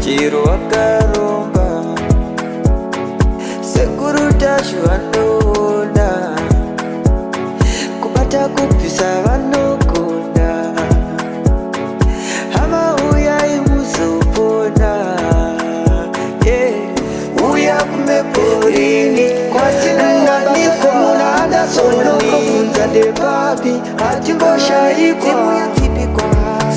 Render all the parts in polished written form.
Chero wakaromba, Sekuru Tashu vanoona, kubata kubvisa vanogona, hama uyai muzopona, yeah. Uya kumeporini kwatinowanikwa muna Anderson, ndepapi hatimboshaikwa.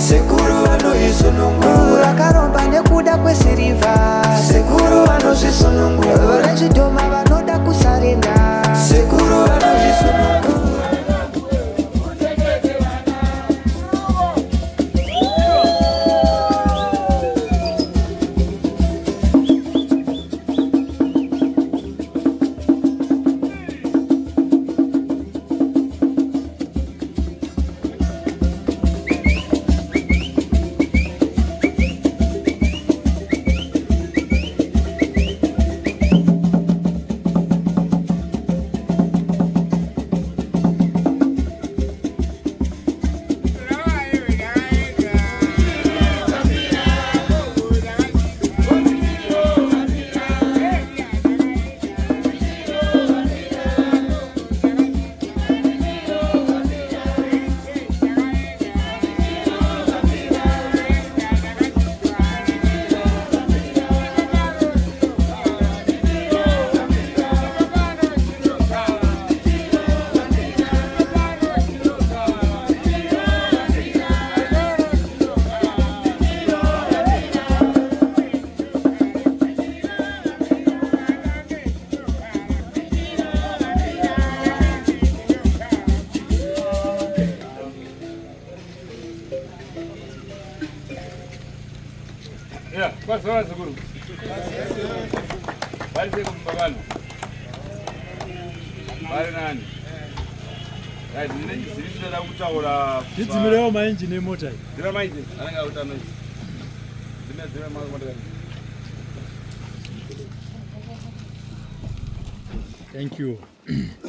Sekuru vanoisunungura Vakaromba nekuda kwesirivha. Sekuru vanozvisunungura. Vezvidhoma vanoda kusarenda. Sekuru vanozvisunungura. Yeah, kwaziwa sekuru. Vari sei kumba vanhu? Vari nani? Right, ndine chizivi chinoda kutaura. Ndidzimirewo mainjini emota iyi. Dzira mainjini, anenge akuita noise. Dzimira dzimira motokari. Thank you.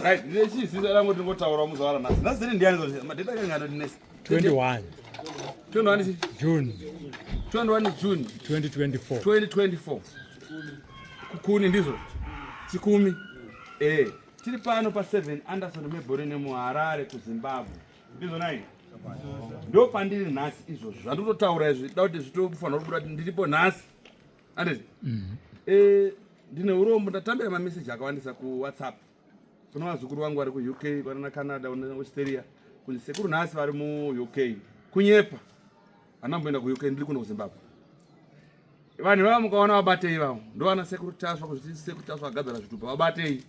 Right, ndine chizivi chinoda kuti ndingotaura muzuva ranhasi. Nhasi dziri ndiani zvo? Madheta akanga anondinetsa. 21 21 chi? June 21 June 2024. 2024. Kukuni ndizvo. Chikumi. Eh, tiri pano pa 7 Anderson Meborene muHarare kuZimbabwe. Ndizvo nai? Ndo pandiri nhasi izvozvo. Zvandinotaura izvi da kuti zvitofanira kubuda kuti ndiripo nhasi. Anditi? Eh, ndine urombo, ndatambira mameseji akawandisa kuWhatsApp. Kuna vazukuru vangu vari kuUK, vari naCanada, vari naAustralia. Kunzi sekuru nhasi vari muUK. Kunyepa. Handina kumboenda kuUK, ndiri kuno kuZimbabwe. Vanhu ivava mukaona vabatei vavo. Ndovana sekuru Tasva, kuzviti sekuru Tasva agadzira zvitupa, vabatei.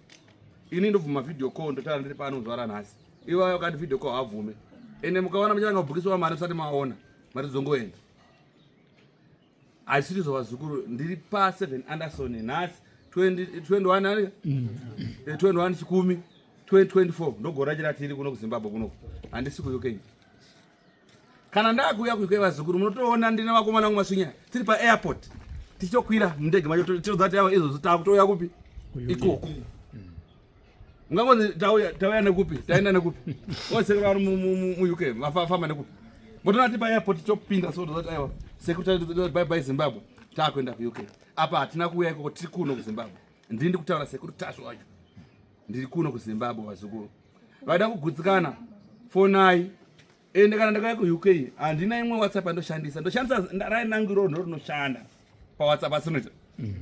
Ini ndobvuma video call, ndotaura ndiri pano zuva ranhasi. Ivava vakati video call havabvume. Ende mukaona muchiranga kubhukiswa mari musati maona, mari dzongoenda. Hazvisiri zvavazukuru, ndiri pa 7 Anderson nhasi 20 21 ani? 21 Chikumi 2024 ndogore racho ratiri kuno kuZimbabwe kuno. Handisi kuUK. Kana ndakuuya kuUK vazukuru munotoona ndine vakomana vangu masvinya tiri pa airport tichitokwira mundege macho tinoziva kuti ava izvozvo takutouya kupi ikoko. Ungangonzi tauya tauya nekupi taenda nekupi ose vari muUK vafamba nekupi motoona tiri pa airport topinda so tozati aiwa sekuru bye bye Zimbabwe takuenda kuUK. Apa hatina kuuya ikoko, tiri kuno kuZimbabwe. Ndini ndikutaura sekuru Tasvu wacho, ndiri kuno kuZimbabwe. Vazukuru vaida kugutsikana fonai. Ende kana ndakauya kuUK handina imwe WhatsApp yandoshandisa, ndoshandisa rainangu iroro ndo rinoshanda paWhatsApp asi rinoita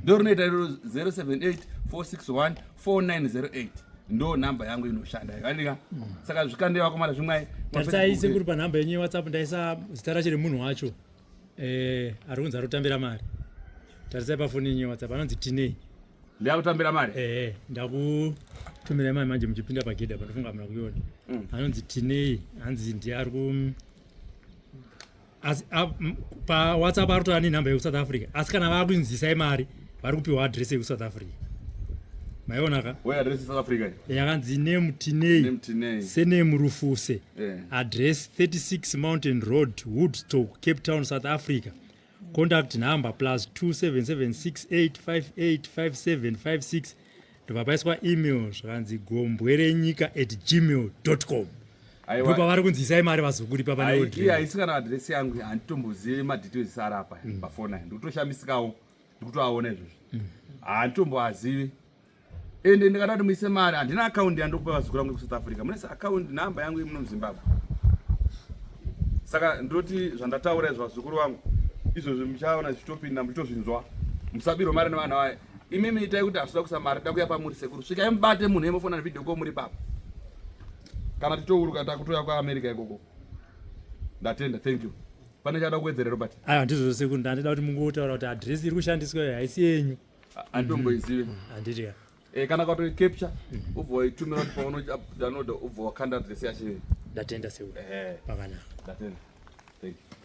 ndo rinoita iroro 078 461 4908 ndo namba yangu inoshanda iyo andika. Saka zvikandei vakomana zvimwai. Tarisai sekuru, panhamba yenyu yeWhatsApp ndaisa zita racho remunhu wacho ari kunzi ari kutambira mari. Tarisai pafoni yenyu yeWhatsApp, anonzi Tinei. Ndiyakutambira mari. Ndakutumirai mari manje muchipinda pagedha pandofunga hamuna kuiona. Anonzi Tinei, hanzi ndiye ari ku asi paWhatsApp ari kutora nenhamba yekuSouth Africa, asi kana vakuinzisai mari vari kupiwa adresi yekuSouth Africa. Maiona ka? Where address South Africa? Yakanzi name Tinei. Name Tinei. Surname Rufuse. Address 36 Mountain Road, Woodstock, Cape Town, South Africa. Contact number plus 27768585756. Ndobva paiswa email zvakanzi gombwerenyika@gmail.com. Ndopavari kunzi isai mari vazukuru ipapa neiyi haisi kana adresi yangu, handitombozivi madetails ari apa pafoni aya. Ndikutoshamisikawo, ndikutoaona izvozvo, handitomboazivi. Ende ndikada kuti muise mari, handina akaundi yandokupa vazukuru vangu kuSouth Africa. Munoisa akaundi namba yangu yemuno muZimbabwe. Saka ndoti zvandataura izvo, vazukuru vangu, izvozvo muchaona zvichitopinda, muchitozvinzwa. Musabirwa mari nevana vaya. Imimi itai kuti hasuda kuisa mari, da kuya pamuri sekuru, svikai mubate munhu yemofona nevideo ko muri papa, kana titouruka takutoya kuAmerica ikoko. Ndatenda, thank you. Pane chada kuwedzera, Robert? Aiwa, ndizvozvo sekuru. Ndandida kuti mungotaura kuti adresi iri kushandiswa iyo haisi yenyu. Handitomboizivi. Handiti ya? Kana ukatoicapture, ubva waitumira kuti paunodownload, ubva wakanda adresi yacho iyoyo. Ndatenda sekuru, pakanaka. Ndatenda, thank you.